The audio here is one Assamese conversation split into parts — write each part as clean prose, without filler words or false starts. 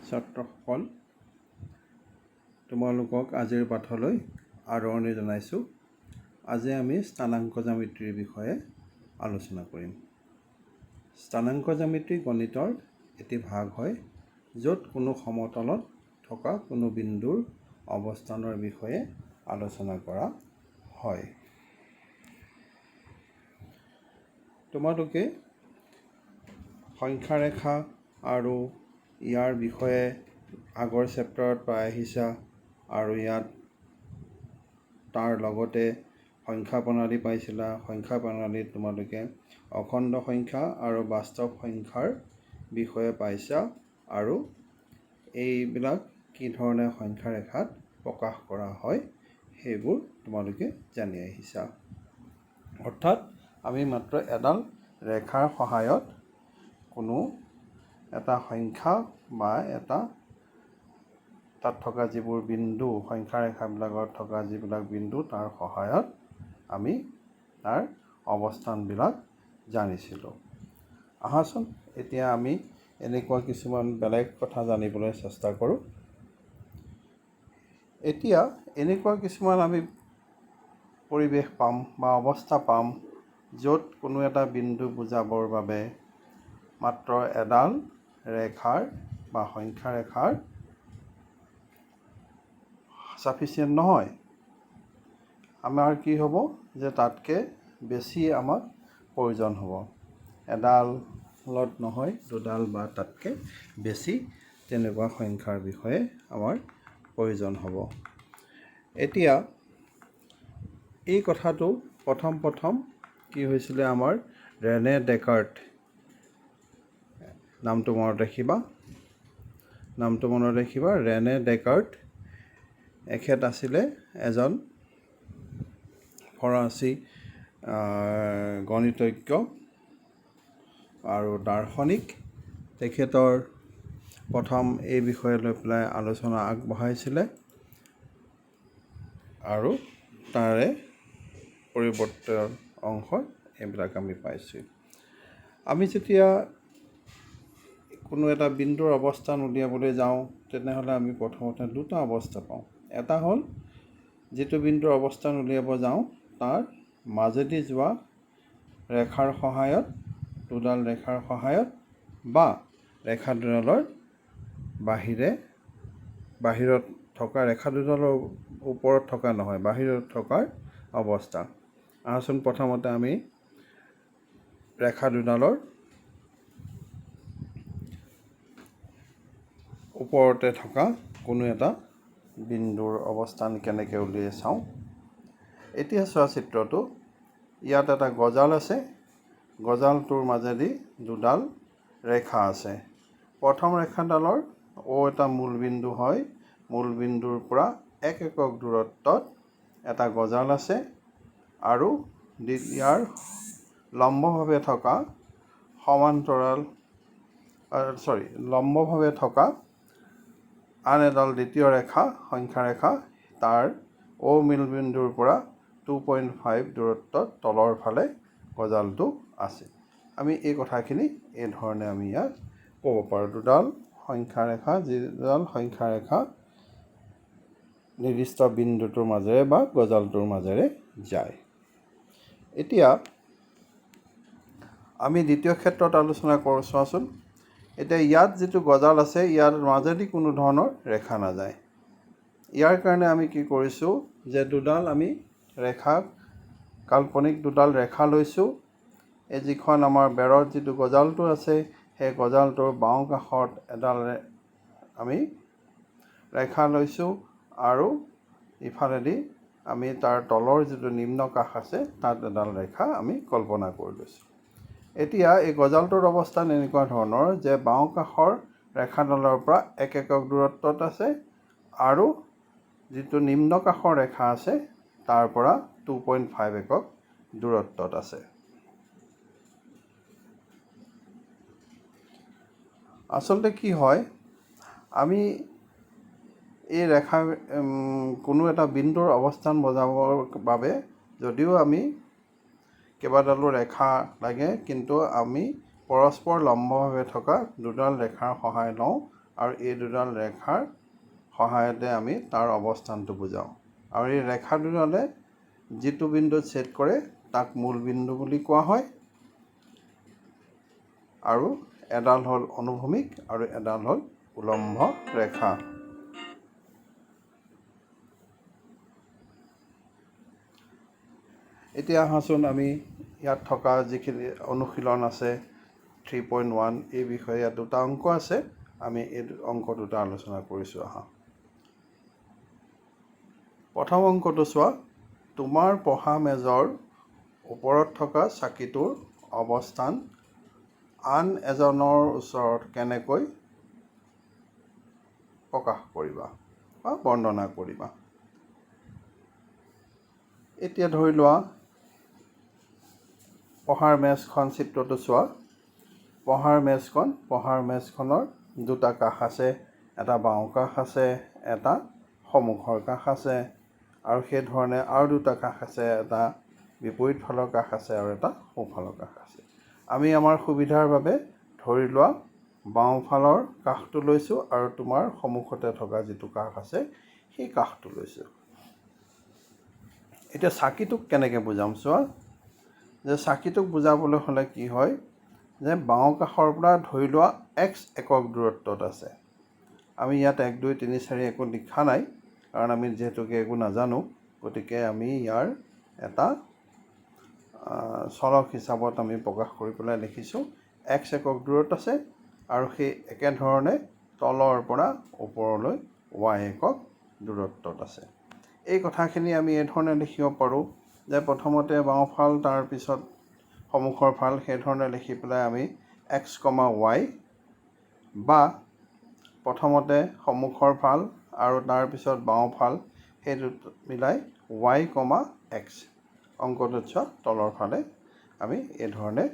ছাত্ৰসকল, তোমালোকক আজিৰ পাঠলৈ আদৰণি জনাইছোঁ। আজি আমি স্থানাংক জ্যামিতিৰ বিষয়ে আলোচনা কৰিম। স্থানাংক জ্যামিতি গণিতৰ এটি ভাগ হয়, য'ত কোনো সমতলত থকা কোনো বিন্দুৰ অৱস্থানৰ বিষয়ে আলোচনা কৰা হয়। তোমালোকে সংখ্যা ৰেখা আৰু ইয়াৰ বিষয়ে আগৰ চেপ্টাৰত পাই আহিছা আৰু ইয়াত তাৰ লগতে সংখ্যা প্ৰণালী পাইছিলা। সংখ্যা প্ৰণালীত তোমালোকে অখণ্ড সংখ্যা আৰু বাস্তৱ সংখ্যাৰ বিষয়ে পাইছা আৰু এইবিলাক কি ধৰণে সংখ্যা ৰেখাত প্ৰকাশ কৰা হয় সেইবোৰ তোমালোকে জানি আহিছা। অৰ্থাৎ আমি মাত্ৰ এডাল ৰেখাৰ সহায়ত কোনো এটা সংখ্যা বা এটা তাত থকা যিবোৰ বিন্দু, সংখ্যা ৰেখাবিলাকত থকা যিবিলাক বিন্দু, তাৰ সহায়ত আমি তাৰ অৱস্থানবিলাক জানিছিলোঁ। আহাচোন এতিয়া আমি এনেকুৱা কিছুমান বেলেগ কথা জানিবলৈ চেষ্টা কৰোঁ। এতিয়া এনেকুৱা কিছুমান আমি পৰিৱেশ পাম বা অৱস্থা পাম য'ত কোনো এটা বিন্দু বুজাবৰ বাবে মাত্ৰ এডাল ৰেখাৰ বা সংখ্যা ৰেখাৰ ছাফিচিয়েণ্ট নহয়। আমাৰ কি হ'ব যে তাতকৈ বেছি আমাক প্ৰয়োজন হ'ব, এডালত নহয় দুডাল বা তাতকৈ বেছি তেনেকুৱা সংখ্যাৰ বিষয়ে আমাৰ প্ৰয়োজন হ'ব। এতিয়া এই কথাটো প্ৰথম প্ৰথম কি হৈছিলে, আমাৰ ৰেনে ডেকাৰ্ট, নামটো মনত ৰাখিবা, নামটো মনত ৰাখিবা, ৰেনে ডেকাৰ্ট। এখেত আছিলে এজন ফৰাচী গণিতজ্ঞ আৰু দাৰ্শনিক। তেখেতৰ প্ৰথম এই বিষয়ে লৈ পেলাই আলোচনা আগবঢ়াইছিলে আৰু তাৰে পৰিৱৰ্তন অংশ এইবিলাক আমি পাইছোঁ। আমি যেতিয়া কোনো এটা বিন্দুৰ অৱস্থান উলিয়াবলৈ যাওঁ, তেনেহ'লে আমি প্ৰথমতে দুটা অৱস্থা পাওঁ। এটা হ'ল যিটো বিন্দুৰ অৱস্থান উলিয়াব যাওঁ তাৰ মাজেদি যোৱা ৰেখাৰ সহায়ত, দুডাল ৰেখাৰ সহায়ত বা ৰেখা দুডালৰ বাহিৰত থকা, ৰেখা দুডালৰ ওপৰত থকা নহয়, বাহিৰত থকাৰ অৱস্থা। আহাচোন প্ৰথমতে আমি ৰেখা দুডালৰ ওপৰতে থকা কোনো এটা বিন্দুৰ অৱস্থান কেনেকৈ উলিয়াই চাওঁ। এতিয়া চোৱা চিত্ৰটো, ইয়াত এটা গজাল আছে, গজালটোৰ মাজেদি দুডাল ৰেখা আছে। প্ৰথম ৰেখাডালৰ অ' এটা মূল বিন্দু হয়, মূল বিন্দুৰ পৰা এক একক দূৰত্বত এটা গজাল আছে আৰু ইয়াৰ লম্বভাৱে থকা সমান্তৰাল, চৰি, লম্বভাৱে থকা আন এডাল দ্বিতীয় ৰেখা, সংখ্যা ৰেখা, তাৰ অ' মূল বিন্দুৰ পৰা 2.5 দূৰত্বত তলৰ ফালে গজালটো আছে। আমি এই কথাখিনি এই ধৰণে আমি ইয়াত ক'ব পাৰোঁ। দুডাল সংখ্যা ৰেখা, যিডাল সংখ্যা ৰেখা নিৰ্দিষ্ট বিন্দুটোৰ মাজেৰে বা গজালটোৰ মাজেৰে যায়। এতিয়া আমি দ্বিতীয় ক্ষেত্ৰত আলোচনা কৰোঁ। চোৱাচোন, এতিয়া ইয়াত যিটো গজাল আছে ইয়াৰ মাজেদি কোনো ধৰণৰ ৰেখা নাযায়। ইয়াৰ কাৰণে আমি কি কৰিছোঁ যে দুডাল আমি ৰেখা, কাল্পনিক দুডাল ৰেখা লৈছোঁ। এই যিখন আমাৰ বেৰত যিটো গজালটো আছে সেই গজালটোৰ বাওঁ কাষত এডাল আমি ৰেখা লৈছোঁ আৰু ইফালেদি আমি তাৰ তলৰ যিটো নিম্ন কাষ আছে তাত এডাল ৰেখা আমি কল্পনা কৰি লৈছোঁ। এতিয়া এই গজালটোৰ অৱস্থান এনেকুৱা ধৰণৰ যে বাওঁ কাষৰ ৰেখাডালৰ পৰা এক একক দূৰত্বত আছে আৰু যিটো নিম্ন কাষৰ ৰেখা আছে তাৰ পৰা 2.5 একক দূৰত্বত আছে। আচলতে কি হয়, আমি এই ৰেখা কোনো এটা বিন্দুৰ অৱস্থান বজাবৰ বাবে যদিও আমি কেইবাডালো ৰেখা লাগে, কিন্তু আমি পৰস্পৰ লম্বভাৱে থকা দুডাল ৰেখাৰ সহায় লওঁ আৰু এই দুডাল ৰেখাৰ সহায়তে আমি তাৰ অৱস্থানটো বুজাওঁ। আৰু এই ৰেখা দুডালে যিটো বিন্দুত ছেদ কৰে তাক মূল বিন্দু বুলি কোৱা হয়। আৰু এডাল হ'ল অনুভূমিক আৰু এডাল হ'ল উলম্ব ৰেখা। এতিয়া আহাচোন আমি ইয়াত থকা যিখিনি অনুশীলন আছে 3.1 এই বিষয়ে ইয়াত দুটা অংক আছে, আমি এই অংক দুটা আলোচনা কৰিছোঁ। আহা, প্ৰথম অংকটো চোৱা, তোমাৰ পঢ়া মেজৰ ওপৰত থকা চাকিটোৰ অৱস্থান আন এজনৰ ওচৰত কেনেকৈ প্ৰকাশ কৰিবা বা বৰ্ণনা কৰিবা। এতিয়া ধৰি লোৱা পঢ়াৰ মেজখন, চিত্ৰটো চোৱা, পঢ়াৰ মেজখন, পঢ়াৰ মেজখনৰ দুটা কাষ আছে, এটা বাওঁ কাষ আছে, এটা সন্মুখৰ কাষ আছে, আৰু সেইধৰণে আৰু দুটা কাষ আছে, এটা বিপৰীত ফালৰ কাষ আছে আৰু এটা সোঁফালৰ কাষ আছে। আমি আমাৰ সুবিধাৰ বাবে ধৰি লোৱা বাওঁফালৰ কাষটো লৈছোঁ আৰু তোমাৰ সন্মুখতে থকা যিটো কাষ আছে সেই কাষটো লৈছোঁ। এতিয়া চাকিটোক কেনেকৈ বুজাম চোৱা, যে চাকিটোক বুজাবলৈ হ'লে কি হয় যে বাওঁ কাষৰ পৰা ধৰি লোৱা এক্স একক দূৰত্বত আছে। আমি ইয়াত 1 2 3 4 একো লিখা নাই, কাৰণ আমি যিহেতুকে একো নাজানো, গতিকে আমি ইয়াৰ এটা চলক হিচাপত আমি প্ৰকাশ কৰি পেলাই লিখিছোঁ এক্স একক দূৰত আছে আৰু সেই একেধৰণে তলৰ পৰা ওপৰলৈ ৱাই একক দূৰত্বত আছে। এই কথাখিনি আমি এইধৰণে লিখিব পাৰোঁ যে প্ৰথমতে বাওঁফাল তাৰপিছত সন্মুখৰ ফাল, সেইধৰণে লিখি পেলাই আমি এক্স কমা ৱাই বা প্ৰথমতে সন্মুখৰ ফাল আৰু তাৰপিছত বাওঁফাল সেইটো মিলাই ৱাই কমা এক্স, অংকটোত চোৱা তলৰ ফালে আমি এইধৰণে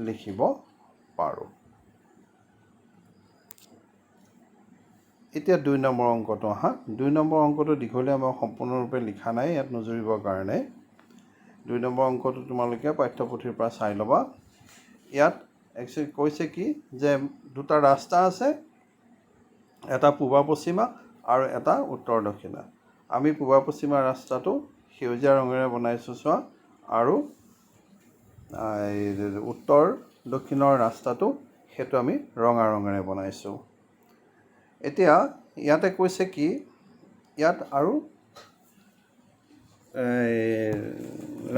লিখিব পাৰোঁ। এতিয়া 2 নম্বৰ অংকটো আহা। 2 নম্বৰ অংকটো দীঘলীয়া, মই সম্পূৰ্ণৰূপে লিখা নাই ইয়াত নুজুৰিবৰ কাৰণে। 2 নম্বৰ অংকটো তোমালোকে পাঠ্যপুথিৰ পৰা চাই ল'বা। ইয়াত একচুৱেলি কৈছে কি যে দুটা ৰাস্তা আছে, এটা পূবা পশ্চিমা আৰু এটা উত্তৰ দক্ষিণা। আমি পূবা পশ্চিমা ৰাস্তাটো সেউজীয়া ৰঙেৰে বনাইছোঁ চোৱা, আৰু উত্তৰ দক্ষিণৰ ৰাস্তাটো সেইটো আমি ৰঙা ৰঙেৰে বনাইছোঁ। এতিয়া ইয়াতে কৈছে কি, ইয়াত আৰু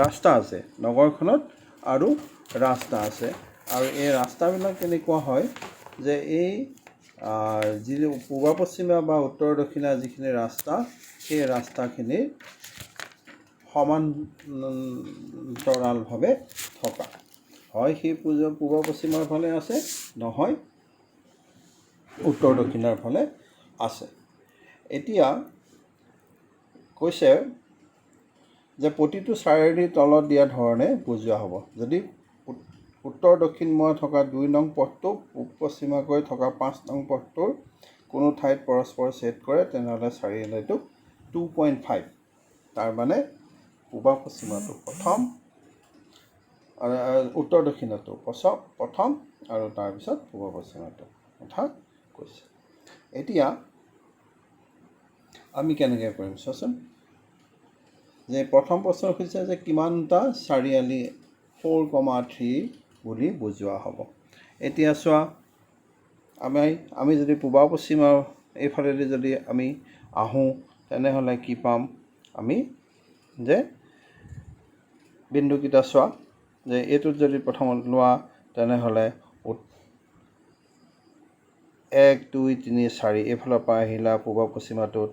ৰাস্তা আছে নগৰখনত, আৰু ৰাস্তা আছে, আৰু এই ৰাস্তাবিলাক কেনেকুৱা হয় যে এই যি পূবা পশ্চিমা বা উত্তৰ দক্ষিণা যিখিনি ৰাস্তা, সেই ৰাস্তাখিনিৰ সমান্তৰালভাৱে থকা হয়, সেই পূবা পশ্চিমাৰ ফালে আছে, নহয় উত্তৰ দক্ষিণাৰ ফালে আছে। এতিয়া কৈছে যে প্ৰতিটো চাৰিআলিৰ তলত দিয়া ধৰণে বুজোৱা হ'ব। যদি উত্তৰ দক্ষিণমুৱা থকা 2 নং পথটো পূব পশ্চিমাকৈ থকা 5 নং পথটোৰ কোনো ঠাইত পৰস্পৰ ছেদ কৰে, তেনেহ'লে চাৰিআলিটোক 2.5, তাৰমানে পূবা পশ্চিমাটো প্ৰথম, উত্তৰ দক্ষিণাটো প্ৰথম আৰু তাৰপিছত পূবা পশ্চিমাটো কথা কৈছে। এতিয়া আমি কেনেকৈ কৰিম চোৱাচোন, যে প্ৰথম প্ৰশ্ন হৈছে যে কিমানটা চাৰিআলি 4,3 বুলি বুজোৱা হ'ব। এতিয়া চোৱা, আমি যদি পূবা পশ্চিমা এইফালেদি যদি আমি আহোঁ, তেনেহ'লে কি পাম আমি, যে বিন্দুকেইটা চোৱা, যে এইটোত যদি প্ৰথমত লোৱা তেনেহ'লে 1 2 3 4 এইফালৰ পৰা আহিলা পূবা পশ্চিমাটোত,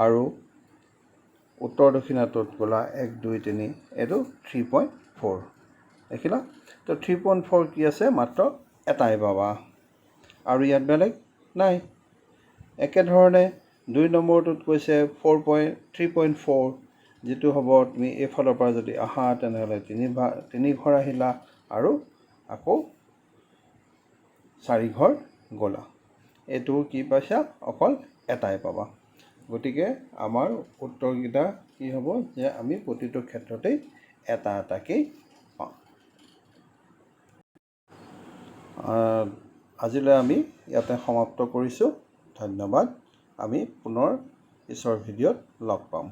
আৰু উত্তৰ দক্ষিণাটোত গ'লা 1 2 3, এইটো 3.4 দেখিলা। তো 3.4 কি আছে, মাত্ৰ এটাই পাবা আৰু ইয়াত বেলেগ নাই। একেধৰণে 2 নম্বৰটোত কৈছে 3.4, যিটো হ'ব তুমি এইফালৰ পৰা যদি আহা তেনেহ'লে তিনি ঘৰ আহিলা আৰু আকৌ 4 ঘৰ গ'লা, এইটো কি পাইছা, অকল এটাই পাবা। গতিকে আমাৰ উত্তৰকেইটা কি হ'ব যে আমি প্ৰতিটো ক্ষেত্ৰতেই এটা এটাকেই পাম। আজিলৈ আমি ইয়াতে সমাপ্ত কৰিছোঁ। ধন্যবাদ। আমি পুনৰ পিছৰ ভিডিঅ'ত লগ পাম।